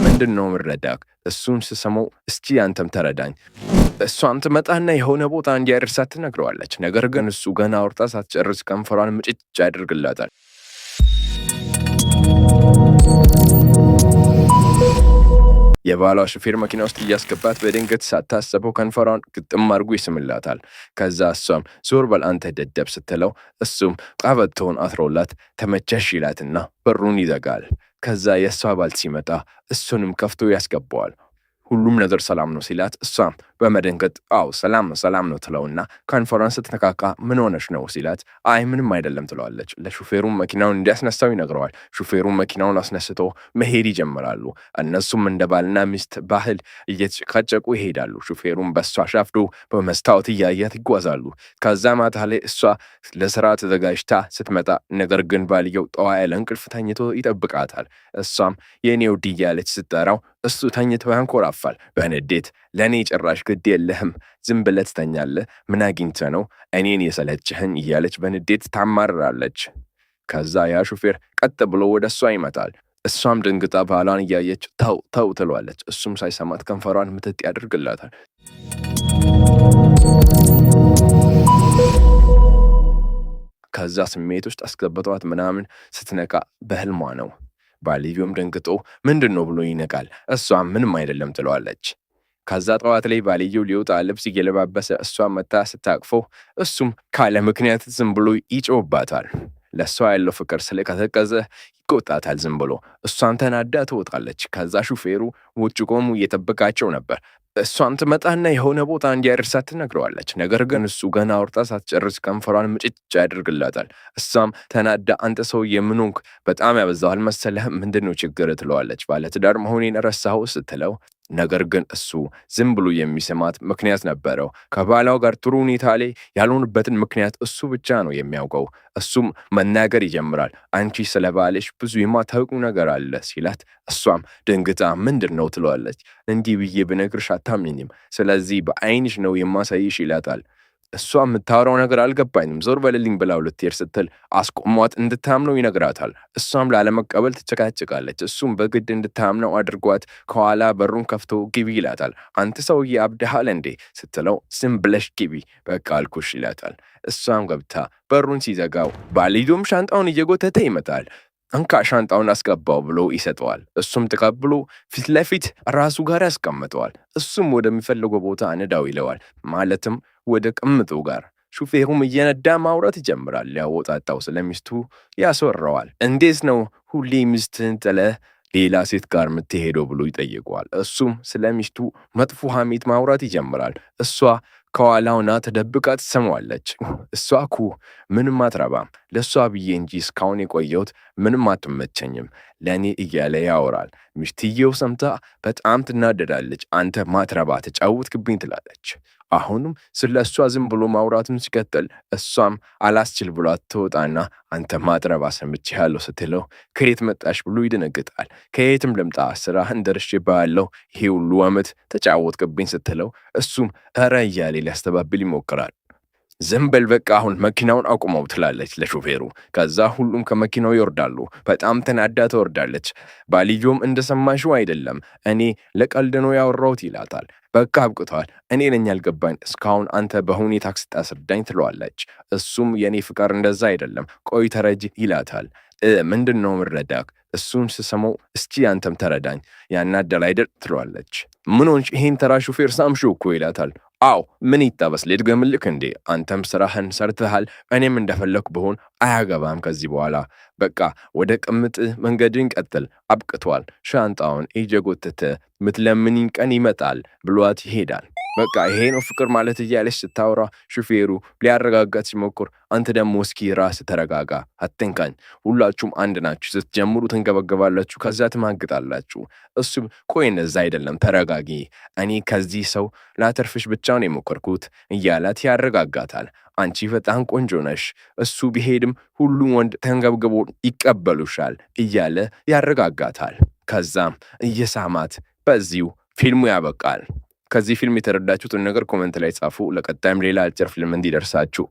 ምንድን ነው ምረዳክ? እሱን ስሰማው እስቲ አንተም ተረዳኝ። እሷም ትመጣና የሆነ ቦታ እንዲያደርሳት ትነግረዋለች። ነገር ግን እሱ ገና አውርታ ሳትጨርስ ከንፈሯን ምጭጭ ያደርግላታል። የባሏ ሹፌር መኪና ውስጥ እያስገባት በድንገት ሳታስበው ከንፈሯን ግጥም አድርጎ ይስምላታል። ከዛ እሷም ዞር በል አንተ ደደብ ስትለው እሱም ቀበቶውን አስሮላት ተመቸሽ ይላትና በሩን ይዘጋል። ከዛ የእሷ ባል ሲመጣ እሱንም ከፍቶ ያስገባዋል። ሁሉም ነገር ሰላም ነው ሲላት እሷም በመደንገጥ አዎ ሰላም ነው ሰላም ነው ትለውና ከንፈሯን ስትነካካ ምን ሆነሽ ነው ሲላት አይ ምንም አይደለም ትለዋለች። ለሹፌሩም መኪናውን እንዲያስነሳው ይነግረዋል። ሹፌሩም መኪናውን አስነስቶ መሄድ ይጀምራሉ። እነሱም እንደ ባልና ሚስት ባህል እየተጨቃጨቁ ይሄዳሉ። ሹፌሩም በእሷ ሻፍዶ በመስታወት እያያት ይጓዛሉ። ከዛ ማታ ላይ እሷ ለስራ ተዘጋጅታ ስትመጣ ነገር ግን ባልየው ጠዋ ያለ እንቅልፍ ተኝቶ ይጠብቃታል። እሷም የኔ ውድ እያለች ስትጠራው እሱ ተኝቶ ያንኮራፋል በንዴት። ለእኔ ጭራሽ ግድ የለህም፣ ዝም ብለህ ትተኛለህ፣ ምን አግኝተህ ነው እኔን የሰለችህን እያለች በንዴት ታማርራለች። ከዛ ያ ሹፌር ቀጥ ብሎ ወደ እሷ ይመጣል። እሷም ደንግጣ ባሏን እያየች ተው ተው ትለዋለች። እሱም ሳይሰማት ከንፈሯን ምትጥ ያደርግላታል። ከዛ ስሜት ውስጥ አስገብቷት ምናምን ስትነቃ በህልሟ ነው። ባልየውም ደንግጦ ምንድን ነው ብሎ ይነቃል። እሷም ምንም አይደለም ትለዋለች። ከዛ ጠዋት ላይ ባልየው ሊወጣ ልብስ እየለባበሰ እሷ መታ ስታቅፈው እሱም ካለ ምክንያት ዝም ብሎ ይጮህባታል። ለእሷ ያለው ፍቅር ስለቀዘቀዘ ይቆጣታል ዝም ብሎ። እሷም ተናዳ ትወጣለች። ከዛ ሹፌሩ ውጭ ቆሙ እየጠበቃቸው ነበር። እሷም ትመጣና የሆነ ቦታ እንዲያደርሳት ትነግረዋለች። ነገር ግን እሱ ገና አውርታ ሳትጨርስ ከንፈሯን ምጭጭ ያደርግላታል። እሷም ተናዳ አንተ ሰውዬ ምን ሆንክ? በጣም ያበዛው አልመሰለህም? ምንድን ነው ችግር? ትለዋለች። ባለትዳር መሆኔን ረሳኸው ስትለው ነገር ግን እሱ ዝም ብሎ የሚሰማት ምክንያት ነበረው። ከባሏ ጋር ጥሩ ሁኔታ ላይ ያልሆኑበትን ምክንያት እሱ ብቻ ነው የሚያውቀው። እሱም መናገር ይጀምራል። አንቺ ስለ ባልሽ ብዙ የማታውቂው ነገር አለ ሲላት፣ እሷም ደንግጣ ምንድን ነው ትለዋለች። እንዲህ ብዬ ብነግርሽ አታምኝም፣ ስለዚህ በአይንሽ ነው የማሳይሽ ይላታል። እሷ የምታወራው ነገር አልገባኝም፣ ዞር በልልኝ ብላው ልትሄድ ስትል አስቆሟት እንድታምነው ይነግራታል። እሷም ላለመቀበል ትጨቃጭቃለች። እሱም በግድ እንድታምነው አድርጓት ከኋላ በሩን ከፍቶ ግቢ ይላታል። አንተ ሰውዬ አብደሃል እንዴ ስትለው ዝም ብለሽ ግቢ በቃ አልኩሽ ይላታል። እሷም ገብታ በሩን ሲዘጋው ባልየውም ሻንጣውን እየጎተተ ይመጣል። እንካ ሻንጣውን አስገባው ብሎ ይሰጠዋል። እሱም ተቀብሎ ፊት ለፊት ራሱ ጋር ያስቀምጠዋል። እሱም ወደሚፈልገው ቦታ ንዳው ይለዋል። ማለትም ወደ ቅምጡ ጋር። ሹፌሩም እየነዳ ማውራት ይጀምራል። ሊያወጣጣው ስለሚስቱ ያስወራዋል። እንዴት ነው ሁሌ ሚስትህን ጥለህ ሌላ ሴት ጋር የምትሄደው ብሎ ይጠይቀዋል። እሱም ስለ ሚስቱ መጥፎ ሐሜት ማውራት ይጀምራል። እሷ ከኋላውና ተደብቃ ትሰማዋለች። እሷ እኮ ምንም አትረባም፣ ለእሷ ብዬ እንጂ እስካሁን የቆየሁት ምንም አትመቸኝም ለእኔ እያለ ያወራል። ሚስትየው ሰምታ በጣም ትናደዳለች። አንተ ማትረባ ተጫወትክብኝ ትላለች። አሁንም ስለ እሷ ዝም ብሎ ማውራቱን ሲቀጥል እሷም አላስችል ብሏት ትወጣና አንተ ማትረባ ሰምቼሃለሁ ስትለው ከየት መጣሽ ብሎ ይደነግጣል። ከየትም ልምጣ ስራህን ደርሼብሃለሁ፣ ይሄ ሁሉ ዓመት ተጫወትክብኝ ስትለው እሱም እረ እያለ ሊያስተባብል ይሞክራል። ዝም በል በቃ አሁን መኪናውን አቁመው ትላለች ለሾፌሩ። ከዛ ሁሉም ከመኪናው ይወርዳሉ። በጣም ተናዳ ትወርዳለች። ባልየውም እንደሰማሽው አይደለም እኔ ለቀልድ ነው ያወራሁት ይላታል። በቃ አብቅቷል፣ እኔ ነኝ ያልገባኝ እስካሁን አንተ በሁኔታ ስታስረዳኝ ትለዋለች። እሱም የእኔ ፍቅር እንደዛ አይደለም፣ ቆይ ተረጅ ይላታል። ምንድን ነው ምረዳክ? እሱን ስሰማው እስቲ አንተም ተረዳኝ፣ ያናደል አይደል ትለዋለች። ምን ሆንሽ? ይሄን ተራ ሹፌር ሳምሽው እኮ ይላታል። አዎ ምን ይጠበስ ልድገምልክ እንዴ? አንተም ስራህን ሰርተሃል፣ እኔም እንደፈለግኩ ብሆን አያገባም ከዚህ በኋላ በቃ ወደ ቅምጥህ መንገድን ቀጥል፣ አብቅቷል። ሻንጣውን እየጎተተ ምትለምኒኝ ቀን ይመጣል ብሏት ይሄዳል። በቃ ይሄ ነው ፍቅር ማለት እያለች ስታወራ ሹፌሩ ሊያረጋጋት ሲሞክር፣ አንተ ደግሞ እስኪ ራስ ተረጋጋ፣ አትንካኝ፣ ሁላችሁም አንድ ናችሁ። ስትጀምሩ ትንገበገባላችሁ፣ ከዛ ትማግጣላችሁ። እሱም ቆይ እንደዛ አይደለም፣ ተረጋጊ፣ እኔ ከዚህ ሰው ላተርፍሽ ብቻ ነው የሞከርኩት እያላት ያረጋጋታል። አንቺ በጣም ቆንጆ ነሽ፣ እሱ ቢሄድም ሁሉም ወንድ ተንገብግቦ ይቀበሉሻል እያለ ያረጋጋታል። ከዛም እየሳማት በዚሁ ፊልሙ ያበቃል። ከዚህ ፊልም የተረዳችሁትን ነገር comment ላይ ጻፉ። ለቀጣይም ሌላ አጭር ፊልም እንዲደርሳችሁ